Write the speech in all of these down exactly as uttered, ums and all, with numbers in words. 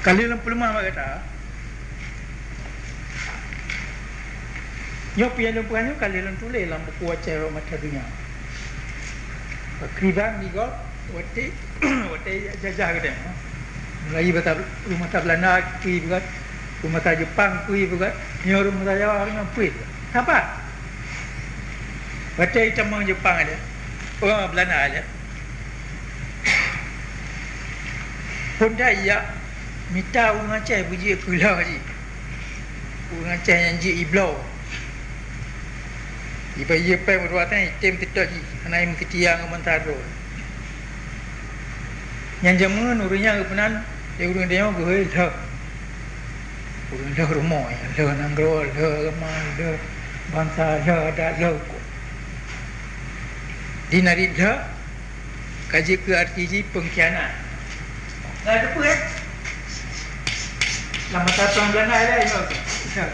Ka lheueh lôn peuleumah bak gata. Nyoe peue nyang lôn peugah nyoe ka lheueh lôn tuléh lam buku Aceh Rot Mata Donya. Pakriban di gob watèe, watèe jajah geutanyoe. Mulai basa, rhueng basa Beulanda kui peugah, rhueng basa Jeupang kui peugah, nyoe rhueng basa Jawa nyoe kui peugah. Saban. Watèe itamong Jeupang lé, oh, Beulanda lé. Phôn that ijak mita ureueng Aceh beujeuet keu lheueh jih. Ureueng Aceh nyang jeuet ibloe. Iba ié péng meudua teng item teutot jih, hana imeuseutia ngon bansa droe. Nyang jameun ureueng nyan geupeunan lé ureueng tanyoe geuhôi lheueh. Ureueng lheueh rumoh, lheueh nanggroe, lheueh agama, lheueh bansa, lheueh adat, lheueh hukôm. Di narit lheueh ka jeuet keu arti jih pengkhianat. Nah, teupeue, eh? Lam masa perang Belanda ada, you know.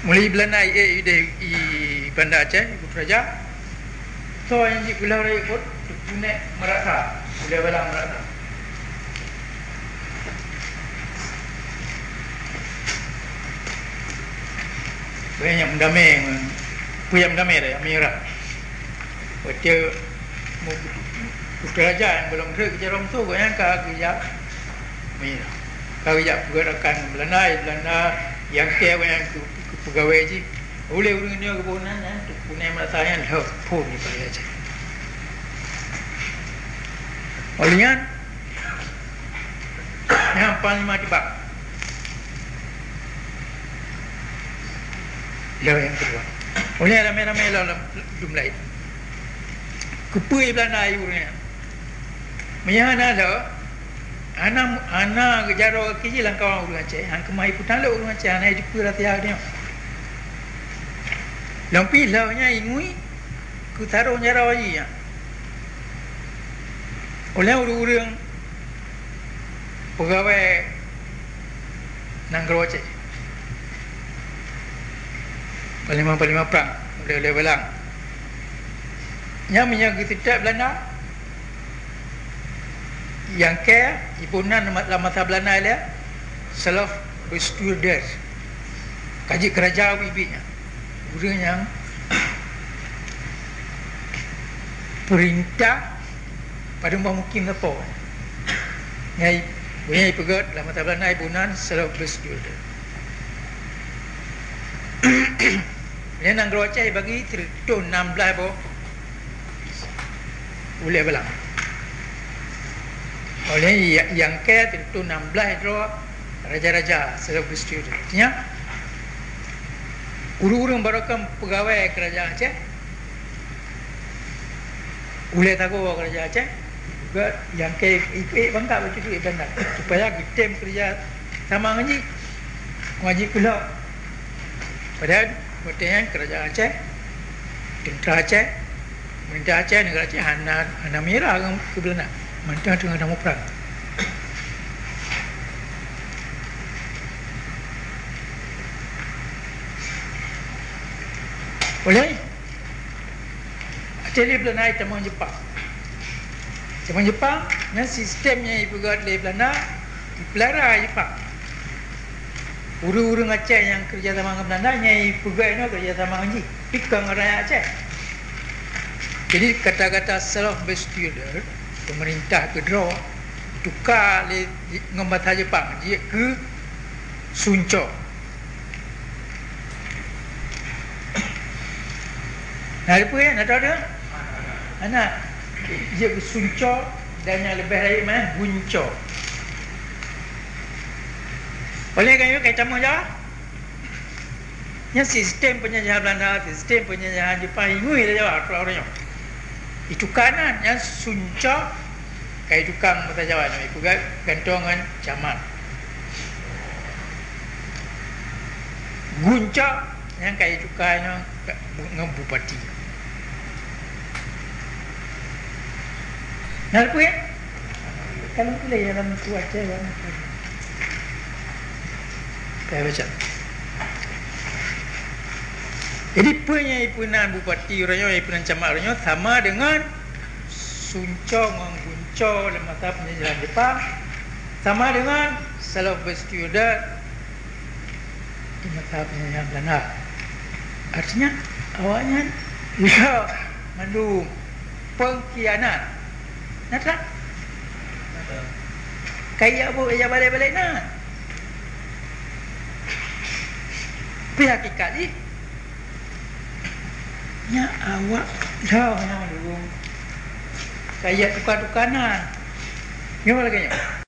Mulai Belanda i, i, i, i Banda Aceh, i Kuta Raja. Soe nyang jipeulah rayeuk buet, teupunéh meuraksa, ulèe balang meuraksa. Banyak meudamé, peue nyang meudamé deh, Amirah. Watèe mu-, Kuta Raja nyang gohlom trép keu jaroe musoh, gobnyan ka geujak, Amirah. Ka geujak peugöt rakan Belanda, Belanda nyang keu, nyang keu, keu peugawèe jih. Ulèe ureueng nyoe geuboh nan, nyan, teupunéh meuraksa nyan lheueh phôn di Banda Aceh. Óh lheueh nyan, nyan Panglima Tibak. Lheueh nyang keudua. Óh lheueh ramé-ramé lom, lom, lom laén. Keupeue Belanda ayue nyan? Meunyo hana lheueh, hana, hana geujaroe gaki jih lam kawan ureueng Aceh, han keumah ipeutalok ureueng Aceh, hana jiteupeue rahsia geutanyoe. Lom pih lheueh nyan ingui keu sarông jaroe jih nyan. Óh lheueh ureueng-ureueng peugawèe nanggroe Aceh, panglima-panglima prang, ulèe-ulèe balang. Nyan meunyo geuseutôt Belanda, nyang keu iboh nan lam masa Belanda lé, Slot Bestuurder. Ka jeuet keu raja ubit-ubit nyan. Ureueng nyang peurintah padum boh mukim sapo. Nyan, nyan ipeugöt lam masa Belanda iboh nan Slot Bestuurder. Nyan nanggroe Aceh ibagi sireutoh nam blaih boh ulèe balang. Óh lheueh nyan, nyang keu sireutoh nam blaih droe raja-raja Slot Bestuurder. Artinya, ureueng-ureueng barô kon peugawèe keurajeuen Aceh, ulèe sagoe keurajeuen Aceh, juga nyang keu ipeue bangka bacut duit Belanda, supaya geutem keureuja sama ngon jih, ngon jih keu lhok. Padahai watèe nyan keurajeuen Aceh, teuntra Aceh, Pemerintah Aceh, negara Aceh hana, hana meunyeurah keu Belanda. Mantong teungoh tamuprang. Oleh Aceh lé Belanda itamong Jepang. Itamong Jepang, nyan sistem nyang ipeugöt lé Belanda, ipeulara Jepang. Ureueng-ureueng Aceh nyang keureuja sama ngon Belanda nyan ipeugöt inoe keureuja sama ngon jih, pi kon ngon rakyat Aceh. Jadi, kata-kata Slot Bestuurder, pemerintah keudroe, tuka lé ngon basa Jepang, jeuet keu sunco. Na teupeue, na tahu tu? Hana. Jeuet keu sunco dan nyang leubeh rayeuk meunan gunco. Oleh kayu kai tamu ja. Nyan sistem penjajahan Belanda, sistem penjajahan Jepang, ingui lé Jawa, keudroe nyoe. Ituka nan, nyan sunco, kai tukang mata Jawa nyoe, ipeugöt gantoe ngon camat. Gunco, nyan kai tuka nyoe ngon bupati. Na teupeue? Kalau boleh dalam kuat saya. Saya baca. Jadi, peue nyang ipeunan bupati uroe nyoe, ipeunan camat uroe nyoe sama dengan Sunco ngon Gunco lam masa penjajahan Jepang sama dengan Slavoj Student di masa penjajahan Belanda. Artinya, awaknyan juga mandum pengkhianat. Nah, tak? Kayak bu, ya balik-balik nah. Tapi hakikat jih, nya awak dah nyang mandum kayak tukar-tukar nah. Nyoe lagèe nyoe.